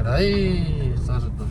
အ့ စးတတီၤ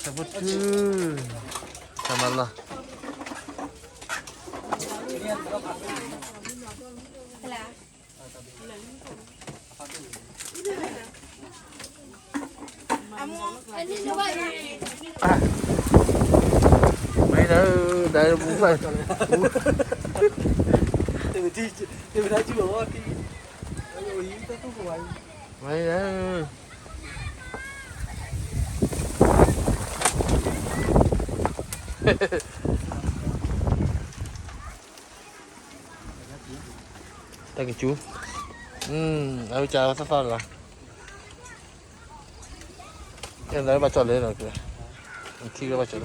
ဆၢဖိထူ, ဆၢမၤလီၤ. မ့ၢ်ဒီး ဒီးပူၤဖျါ, မ့ၢ်ဒီး တၢ်ကစူၤ, အဝဲကသီၣ်သီၣ်လီၤ, အဲၣ်ဒိးဘၣ်ကၠီၣ်လၢ, ထံၣ်ဘၣ်ကၠီၣ်လၢ, အဲၣ်ဒိးကၠီၣ်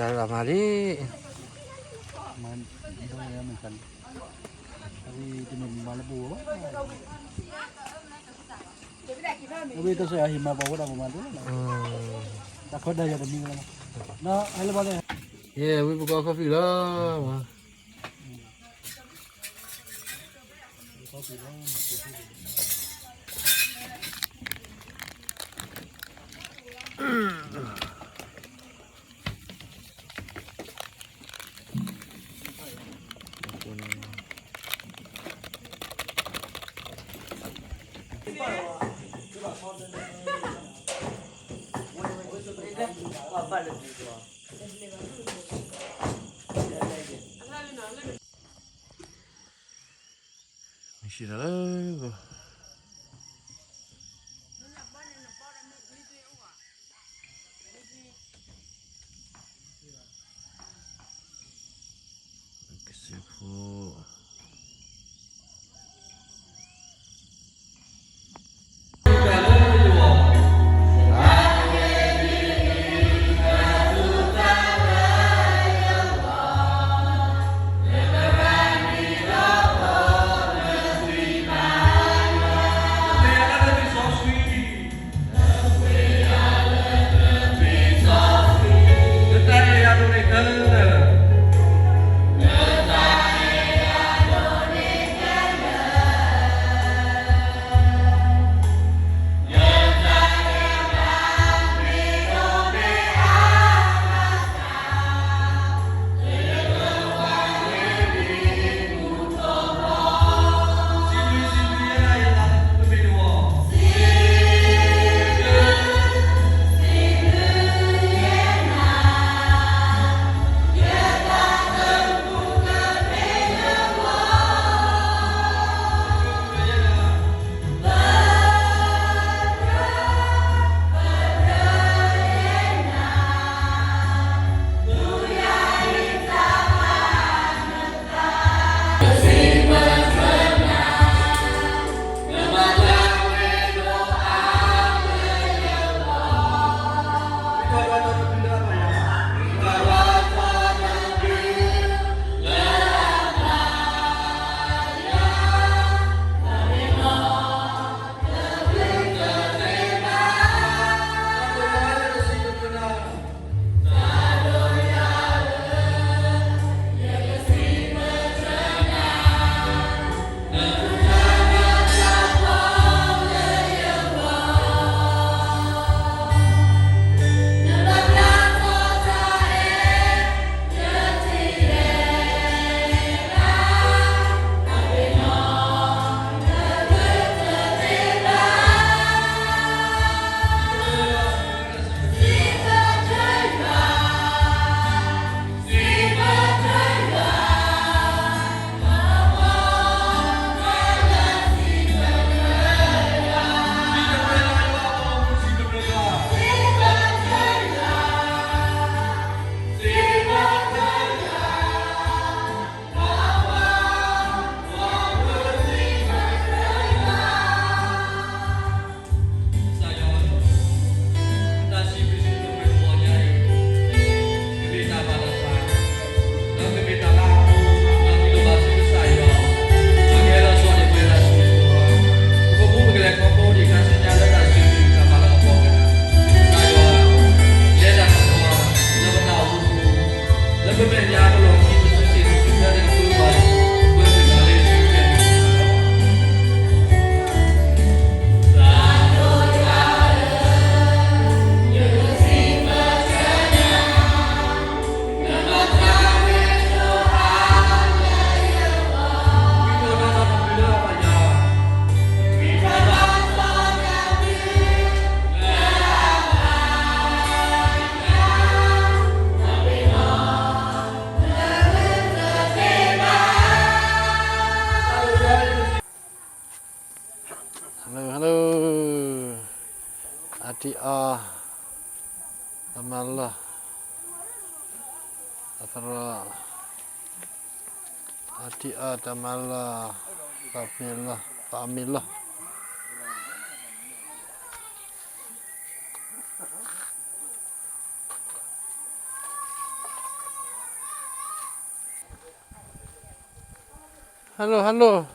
လၢမၤလံ, ဝံၤပကီၢ်ခီၣ်ဖံးလီၤ, မ့ၢ်ဆံးတၢ်လၢ ကစၢၢ်ခိၣ် ကစၢ်ယွၤဧၢ, တၢ်စံးဘျုးစံးဖှိၣ်ပှဲၤလၢပဂီၢ်ညါအံၤ, ကမ့ၢ်တၢ်ဘၣ်တၢ်သး, ဒီးကမ့ၢ်တၢ်လၢအဃိ, ဒီးသုတဘၣ်ဆိကမိၣ်ကစၢ်ယွၤ, ဒီးကဟဲလီၤဆီန့ၢ်ပှၤတၢ်ဆိၣ်ဂ့ၤဆိၣ်ဝါ, ပကမူပကလဲၤခီဖျိဒံးခါဆူညါလၢတၢ်စံးဘျုးတၢ်ဘၣ်လၢအဖီခိၣ်, ကစၢ်ယွၤ, လဲၤတၢ်ကပီၤ, လၢပတၢ်အိၣ်မူအပူၤ, လၢပမဲာ်ညါပလီၢ်ခံ ပစုစ့ၣ်ပစုထွဲန့ၣ်ကပၢဘၣ်အံၤ, ပဝဲသ့ၣ်တဖၣ်လၢယ့ၣ်ၡူးခရံာ်အမံၤ Hello, hello. အါတံၢ်အါ, တၢ်မၤလီၢ်, အသရၣ်, အါတံၢ်အါ တၢ်မၤလီၢ်, ပာ်မ့ၢ်လီၢ်, ပာ်မ့ၢ်လီၢ်. Hello, hello.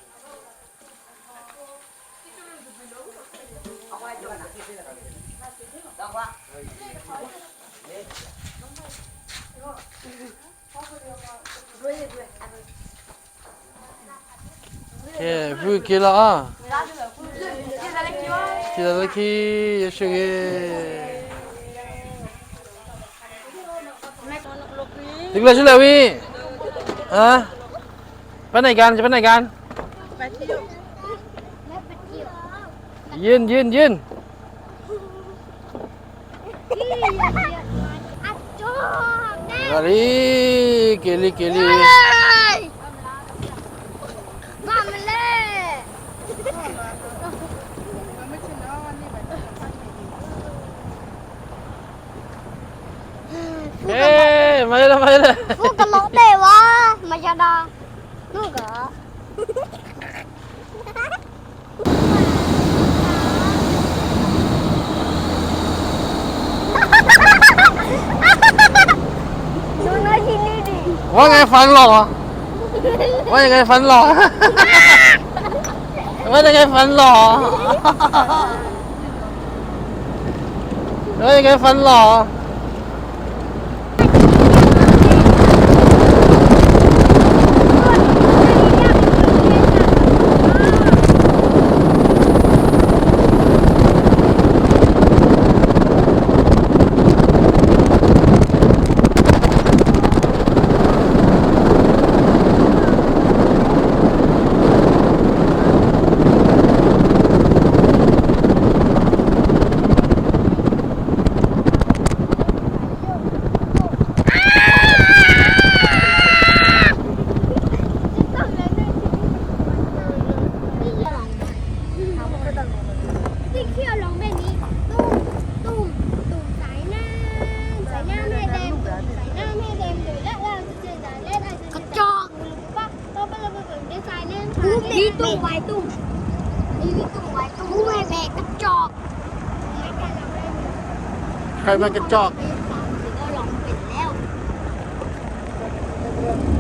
ကဲ, ဖုက့ၤလီၤအီၤ, က့ၤလီၤလၢခံ, ယဆိၣ်ဂ့ၤ. သုကလဲၤဆူလဲၣ်ဝံၤ, ဟါ, ไปไหนกัน จะไปไหนกัน. ไปเที่ยว. ယိၼ်ႉ ယိၼ်ၢ် ယိၼ်ၢ် လီၤလံ, က့ၤလံ က့ၤလံ, မၤလၢ မၤလၢ, ဖိကလီၤတဲာ်ဝဲ, မၤယၤဒီး, မုၢ်က ဝဲငဲဖးလီၤ, ဝဲငဲဖးလီၤ, ဝဲငဲဖးလီၤ, ဝဲငဲဖးလီၤ. ကစီၣ်, လံတူၢ်ဝဲတူၢ်, လံတူၢ်ဝဲတူၢ်, ဝဲကစီၣ်, ဝဲကစီၣ်.